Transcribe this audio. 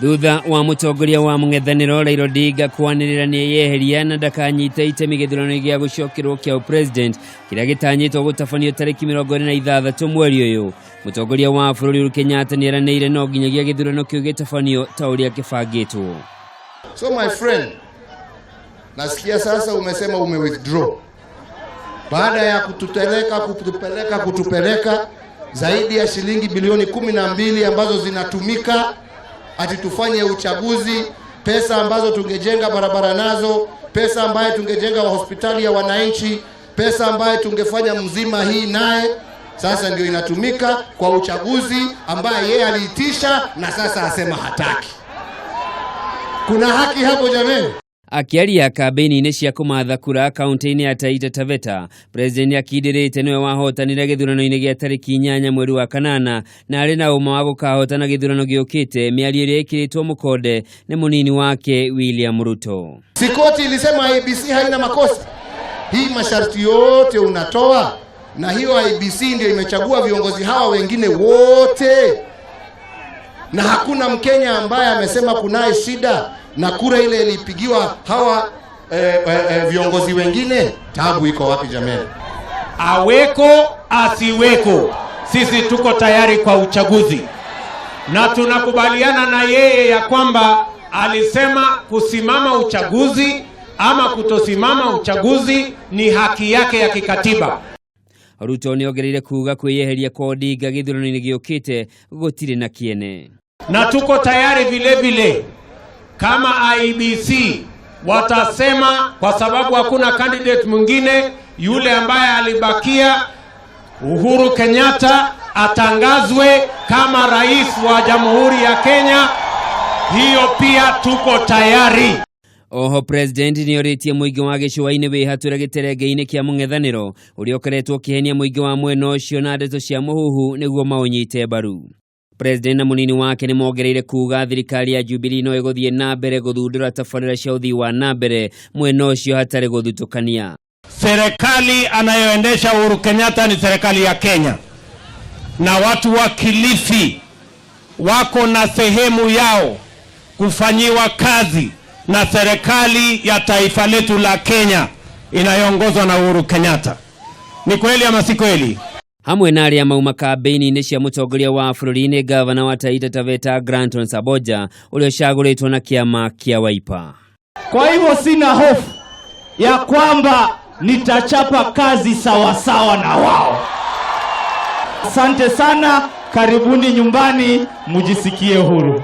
Thutha wa mũtongoria wa mũng'ethanĩro Raila Odinga kwanĩrĩra nĩeyeheria na ndakanyita itemi gĩthurano gĩa gũcokerwo kĩa president kĩrĩa gĩtanyĩtwo gũtabanio tarĩki 26 mweri ũyũ, mũtongoria wa bũrũri Uhuru Kenyatta nĩeranĩire no nginyagia gĩthurano kĩu gĩtabanio ta ũrĩa kĩbangĩtwo. So my friend, nasikia sasa umesema ume withdraw baada ya kutupeleka kutupeleka kutupeleka zaidi ya shilingi bilioni 12 ambazo zinatumika ati tufanye uchaguzi, pesa ambazo tungejenga barabara nazo, pesa ambayo tungejenga hospitali ya wananchi, pesa ambayo tungefanya mzima hii naye sasa ndio inatumika kwa uchaguzi ambaye yeye aliitisha na sasa asema hataki. Kuna haki hapo jameni? Akĩaria kambĩini-inĩ cia kũmatha kura kaunti-inĩ ya Taita Taveta, President akindĩrĩte nĩwe wahotanire gĩthurano-inĩ gĩa tarĩki 8 mweri wa kanana na arĩ na ũma wa gũkahotana gĩthurano gĩũkĩte, mĩario ĩrĩa ĩkĩrĩtwo mũkonde nĩ mũnini wake William Ruto. Si koti ilisema IEBC haina makosa? Hii masharti yote unatoa, na hiyo IEBC ndio imechagua viongozi hawa wengine wote, na hakuna Mkenya ambaye amesema kunaye shida na kura ile ilipigiwa hawa viongozi wengine. Tabu iko wapi jameni? Aweko asiweko, sisi tuko tayari kwa uchaguzi, na tunakubaliana na yeye ya kwamba alisema kusimama uchaguzi ama kutosimama uchaguzi ni haki yake ya kikatiba. Ruto nĩongereire kuga kwĩyeheria kwa Odinga gĩthurano-inĩ gĩũkĩte gũtirĩ na kĩene. Na tuko tayari vile vile kama IEBC watasema, kwa sababu hakuna candidate mwingine yule ambaye alibakia, Uhuru Kenyatta atangazwe kama rais wa Jamhuri ya Kenya, hiyo pia tuko tayari. Oho President nĩorĩtie mũingĩ wa gĩcũa-inĩ wĩhatũre gĩterenge-inĩ kĩa mũng'ethanĩro ũrĩa ũkoretwo ũkĩhenia mũingĩ wa mwena ũcio na ndeto cia mũhuhu nĩguo maũnyite mbaru. President na mũnini wake nĩmongereire kuga thirikari ya Jubilee no ĩgũthiĩ na mbere gũthundũra tabarĩra cia ũthii wa na mbere mwena ũcio hatarĩ gũthutũkania. Serikali anayoendesha Uhuru Kenyatta ni serikali ya Kenya, na watu wa Kilifi wako na sehemu yao kufanyiwa kazi na serikali ya taifa letu la Kenya inayoongozwa na Uhuru Kenyatta. Ni kweli ama si kweli? Hamwe na arĩa mauma kambĩini-inĩ cia mũtongoria wa bũrũri nĩ gavana wa Taita Taveta Granton Samboja ũrĩa ũcagũrĩtwo na kĩama kĩa Wiper. Kwa hivyo sina hofu ya kwamba nitachapa kazi sawasawa na wao. Asante sana, karibuni nyumbani, mujisikie huru.